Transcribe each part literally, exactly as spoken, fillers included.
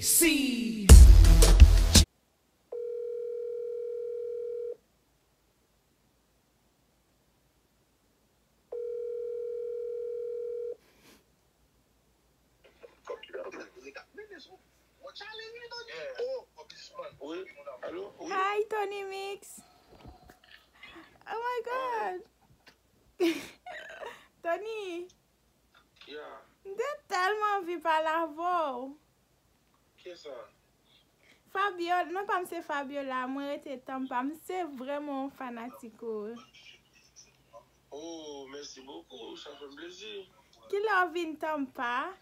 See. Wi, alo, wi. Hi, Tony Mix. Oh my God. Tony, Yeah. m te tèlman anvi pale avè w. Kiyès sa? Fabiola, non pa m se Fabiola, mwen rete Tampa, m se vrèman yon fanatik ou. Oh, mèsi bokou, sa fè m plezi. Kilè w vin Tampa?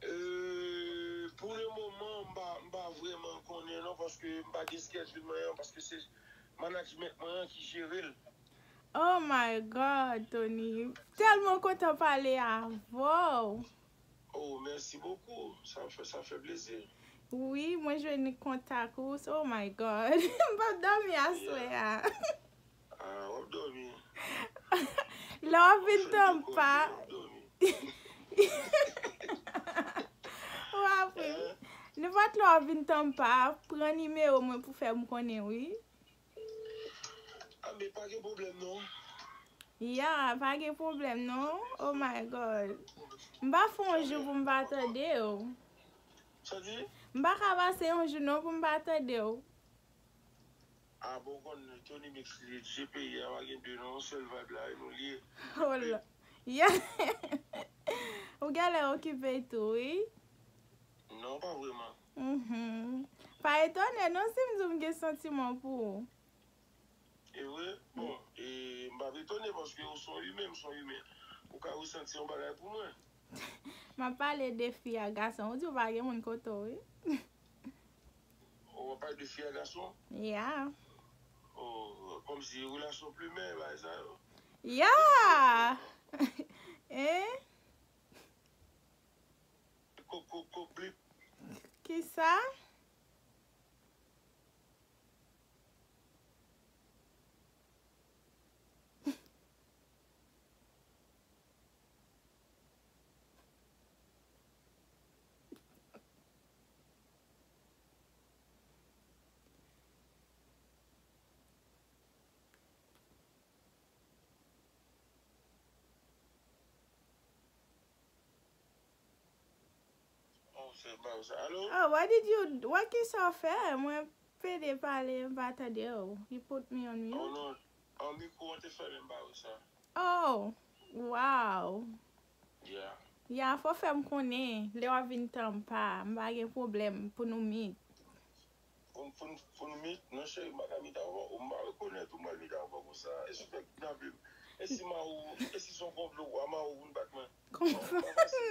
Euh, pou le moman, m pa, m pa vrèman konnen non, paske m pa gen schedule mwen an, paske se management mwen an ki jere l. Oh my God, Tony. Tèlman kontan pale avè w. Oh, mèsi bokou. Sa fè, sa fè plezi. Wi, mwen jwenn kontak ou. Oh my God. M p ap dòmi aswè a. Ah, w ap dòmi. Lè w ap vin Tampa. W ap dòmi. W ap ri. Nenpòt lè w ap vin Tampa, pran nimewo mwen pou fè m konnen, wi. Ah, men pa gen pwoblèm non. Ya, pa gen pwoblèm non. Oh my God. M pa fè yon jou pou m pa tande w. Sa di? M pa ka pase yon jou non pou m pa tande w. Ah, bon, konn Tony Mix li, G P I a pa gen de non, yon sèl vibe la, e nou liye. Oh la. Ya. Ou genlè okipe tou, wi. Non, pa vrèman. Mhm. Pa etone non si m di w m gen santiman pou ou. E vre? Bon, e m pa etone paske ou se yon imen, m se yon imen. Ou ka resanti yon bagay pou mwen. M ap pale de fi a gason. Ou di w pa gen moun kote w, wi. Ou w ap pale de fi a gason? Ya. Oh, kòmsi relasyon plimen, bagay sa yo. Ya! Hein? Kok, kok, kok, blip. Kisa? Oh, se ba sa. Alo? Oh, what did you, what kisa w fè? Mwen pede pale, m pa tande w. You put me on Oh, mute. Non. An mikwo an te fèmen, m pa wè sa. Oh, wow. Yeah. Ya, fò fè m konnen. Lè w ap vin Tampa, m pa gen pwoblèm pou nou meet. Pou, pou, pou nou meet, non cheri, m pa ka meet avè w. M pa rekonèt ou, m pral meet avè w konsa. E si w fè kidnape m? E si m a ou, e si se yon konplo, w a ma ou, vin bat mwen.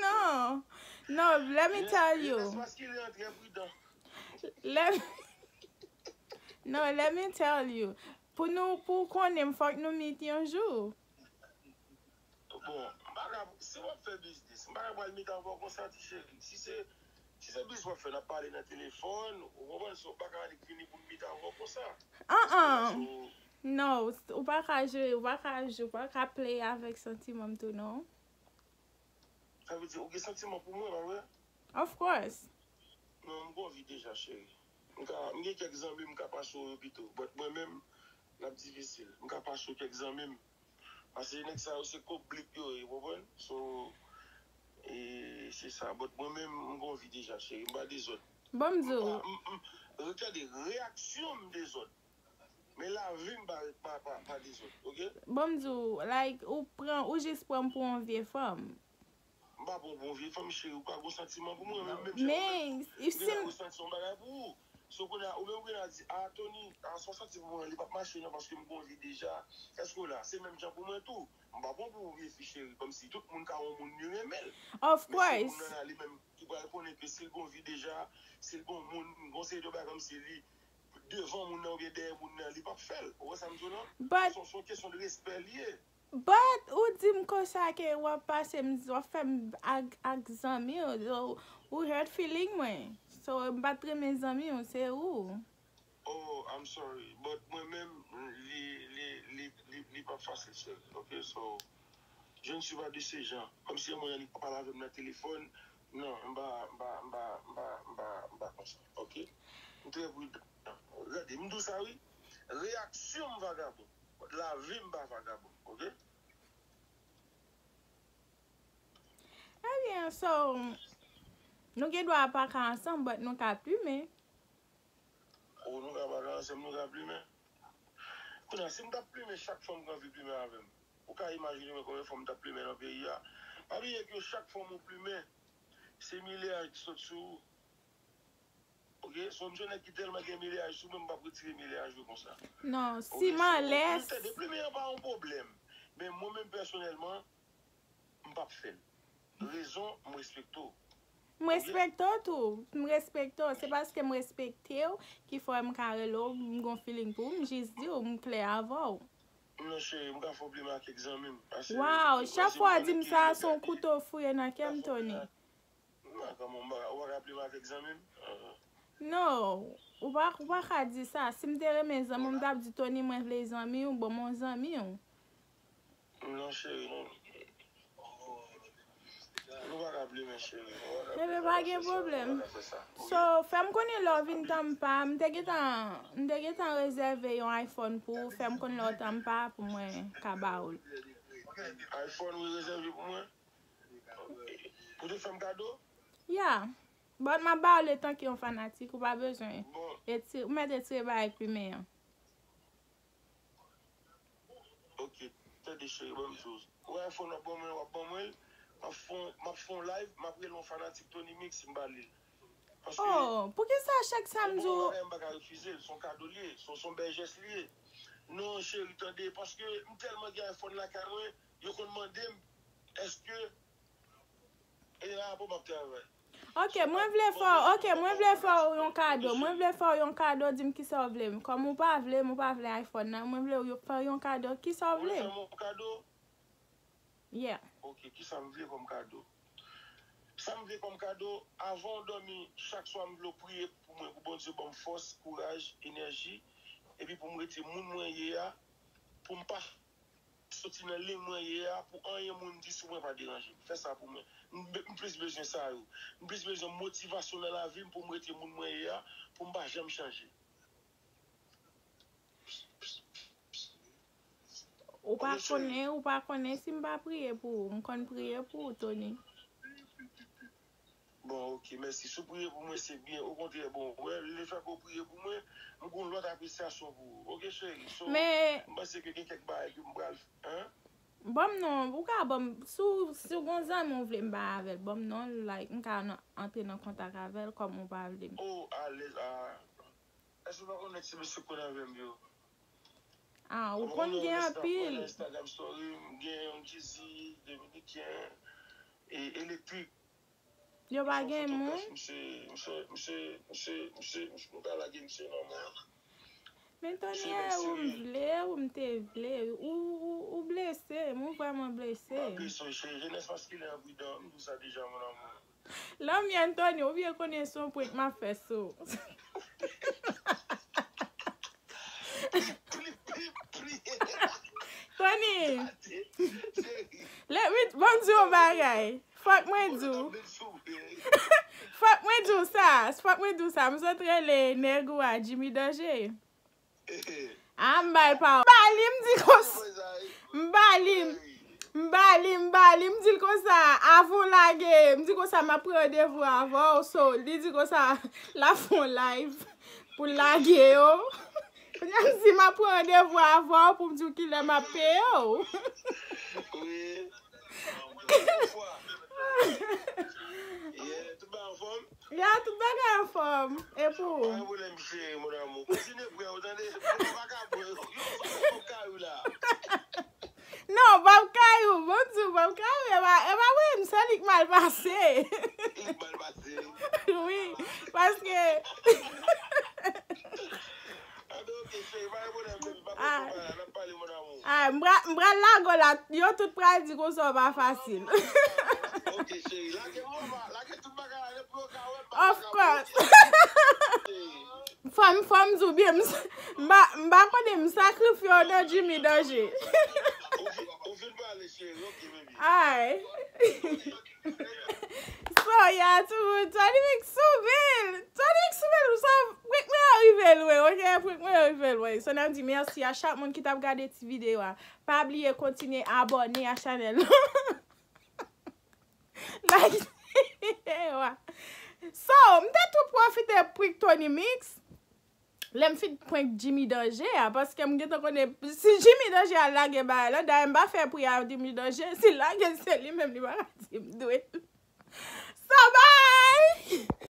Non. Non, let me tell you. Jenès maskilen an trè pridan. Let, no, let me tell you. Pou nou, pou w konnen m, fòk nou meet yon jou. Bon, m pa ka, si w ap fè biznis, m pa ka pral meet avè w konsa, ti cheri. Si se, si se biznis w ap fè, n ap pale nan telefòn, ou konprann, so, m pa ka annik vini pou m meet avè w konsa. Uh-uh. So, No, ou pa ka jwe, ou pa ka jwe, ou pa ka play avèk santiman m tou, non. Sa vle di, ou gen santiman pou mwen, pa vre? Of course. Non, m gen anvi deja, cheri. M ka, m gen kèk zanmi m ka pase w yo pito. But mwen menm, l ap difisil. M ka pase w kèk zanmi m. Paske nèg sa yo se kòb blik yo ye, ou konprann? So, e, se sa. But mwen menm, m gen anvi deja, cheri. M pa dezòd. Bon, m di M w. pa, m, m, regade, reyaksyon m dezòd. Men lavi m pa, pa, pa, pa dezòd, oke? Bon, m di w, like, ou pran, ou jis pran m pou yon vye fanm. M pa bon pou yon vye fanm, cheri, ou ka gon santiman pou mwen, men menm jan Men, ou si gen m, resanti yon bagay pou ou. So kounye a, ou menm ou gen a di, ah, Tony, ah, sa w santi pou mwen, li p ap mache non, paske m gon vi deja. Èske w la? Se menm jan pou mwen tou. M pa bon pou yon vye fi, cheri, kòmsi tout moun ka yon moun li renmen l. Of Men se moun course. Nan la, li menm ki pral konnen ke si l gon vi deja, si l gon moun, gon seri de bagay kòmsi li devan moun nan oubyen dèyè moun nan, li p ap fè l. Ou wè sa m di w lan? But, Se yon, se yon kesyon de respè li ye. but, ou di m konsa ke w ap pase m, w ap fè m ak, ak zanmi w, so, ou hurt feeling mwen. So, m pa t renmen zanmi w, se ou. Oh, I'm sorry. But mwen menm, li, li, li, li, li pa fasil, cheri. Ok, so, je ne suis pas de ces gens. Kòmsi yon moun li pa pale avè m nan telefòn, Non, m pa, m pa, m pa, m pa, m pa, m pa konsa, oke? M trè pridan. Gade, m di w sa wi. Reyaksyon m vagabon. Lavi m pa vagabon, oke? Ebyen, so, nou gen dwa pa ka ansanm, but nou ka plimen. O, nou ka pa ka ansanm, nou ka plimen. Kounye a, si m t ap plimen chak fanm ki anvi plimen avè m, ou ka imajine mwen konbyen fanm m t ap plimen nan peyi a? Pa bliye ke chak fanm ou plimen, se milyaj ki sot sou ou. Oke? So, m se yon nèg ki tèlman gen milyaj sou mwen, m p ap retire milyaj yo konsa. Non, si m anlès. Tande, plimen an pa yon pwoblèm. Men mwen menm pèsonèlman, m p ap fè l. Rezon, m respekte w. M respekte w tou. M respekte w. Se paske m respekte w ki fè m ka rele w, m gon feeling pou ou, m jis di w, m klè avè w. Non, cheri, m ka fè w plimen ak kèk zanmi m. Wow, chak fwa w di m sa, se yon kouto fouye nan kè m, Tony. Non, kòman, ou pa ka plimen ak kèk zanmi m? Non, ou pa, ou pa ka di sa. Si m te renmen zanmi w, m t ap di, Tony, mwen vle zanmi w, ban m yon zanmi w. Non, cheri, non. Nou pa ka plimen, cheri. Ebyen, pa gen pwoblèm. So, fè m konnen lè w vin Tampa. M te gentan, m te gentan rezève yon iPhone pou ou. Fè m konnen lè w Tampa pou mwen ka ba ou l. iPhone ou rezève pou mwen? Pou te fè m kado? Ya. But m ap ba ou l etanke yon fanatik, ou pa bezwen. Ou mèt etire bagay plimen an. Ok, tande cheri, ban m di w. Ou wè iPhone w ap ban mwen, w ap ban mwen l. M ap fè yon, m ap fè yon live, m ap rele yon fanatik Tony Mix, m ba li l. Paske. Oh, poukisa chak sa m di w? M pa ka refize l, se yon kado l ye, se yon, se yon bèl jès li ye. Non, cheri, tande, paske m tèlman gen iPhone lakay mwen, yo konn mande m, èske E a pou m ap travay. Ok, mwen vle fè w, ok, mwen vle fè w yon kado. Mwen vle fè w yon kado, di m kisa w vle. Kòm ou pa vle m, ou pa vle iPhone nan, mwen vle w fè w yon kado. Kisa w vle? Ou vle fè m yon kado? Yeah. Ok, kisa m vle kòm kado? Sa m vle kòm kado, avan w dòmi, chak swa m vle w priye pou mwen, pou Bondye ban m fòs, kouraj, enèji, epi pou m rete moun mwen ye a, pou m pa soti nan liy mwen ye a, pou anyen moun di sou mwen pa deranje m. Fè sa pou mwen. M, m plis bezwen sa yo. M plis bezwen motivasyon nan lavi m pou m rete moun mwen ye a, pou m pa janm chanje. Ou pa konnen, ou pa konnen si m pa priye pou ou. M konn priye pou ou, Tony. Bon, ok, mèsi. Si w priye pou mwen, se byen. Okontrè, bon, wè, lefètke w priye pou mwen, m gen yon lòt apresyasyon pou ou. Ok, cheri? So, m panse ke gen kèk bagay ke m pral, hein? Ban m non, ou ka ban m, si w, si w gon zanmi w vle m bay avè l, ban m non l, like, m ka nan, antre nan kontak avè l, kòm ou pa vle m. Oh, alèz, ah. Èske w pa konn nèg se mesye konn avè m yo? Ah, ou konn gen anpil. Instagram story, m gen yon Jeezy, Dominiken, e elektrik. Yo pa gen moun. Misye, misye, misye, misye, misye, misye, nou ka lage misye nan men. Men Tony, e ou m vle, ou m te vle. Ou, ou, ou blese m, ou vrèman blese m. M pa blese w, cheri. Jenès maskilen an pridan, m di w sa deja, mon amour. Lanmyè Tony, ou byen konnen se yon prank m ap fè sou ou. Tony! Let me, ban m di w yon bagay. Fòk mwen di w. Fòk mwen di w sa. Fòk mwen di w sa. M sot rele nèg ou a Jimmy Danger. Ah, m ba l pa. M ba li, m di konsa. M ba li. M ba li, m ba li. M di l konsa, avan w lage. M di konsa, m ap pran randevou avè w. So, li di konsa, l ap fè yon live pou l lage yo. Kounye a, m di, m ap pran randevou avè w pou m di w kilè m ap peye w. Wi. Yon fwa. Yeah, tout bagay anfòm? Ya, tout bagay anfòm. E pou ou? Pa gen pwoblèm, cheri, mon amour. Kontinye prè, ou tande? Ou pa ka prè. Yo, yo, yo, kay ou la. Non, Bob Kayou, bon di w, Bob Kayou, e pa, e pa vre, m se li k mal pase. Li k mal pase? Wi, paske. Anben, ok, cheri, pa gen pwoblèm, baby, pa gen pwoblèm, n ap pale, mon amour. Ah, m pra-, m pral lage w la, yo tout pral di konsa w pa fasil. Ok, cheri, lage m, lage tout bagay la, pou yo ka wè m pa vagabon. Of course. Fò m, fò m di w byen, m, m pa, m pa konnen, m sakrifye w nan Jimmy Danger. Ou fin, ou fin pale, cheri, ok, baby. Ay. So, Ya tou, Tony Mix sou vil. Tony Mix sou vil, ou sa, prank mwen yo rive lwen, ok? Prank mwen yo rive lwen. So, n ap di mèsi a chak moun ki t ap gade ti videyo a. Pa bliye kontinye abòne a chanèl. Like videyo a. So, m te tou pwofite prank Tony Mix. Lè m fin prank Jimmy Danger a, paske m gentan konnen si Jimmy Danger a lage bagay la, dayè m pa fè pri a Jimmy Danger, si lage se li menm li pa ka di m dwe. So, bye!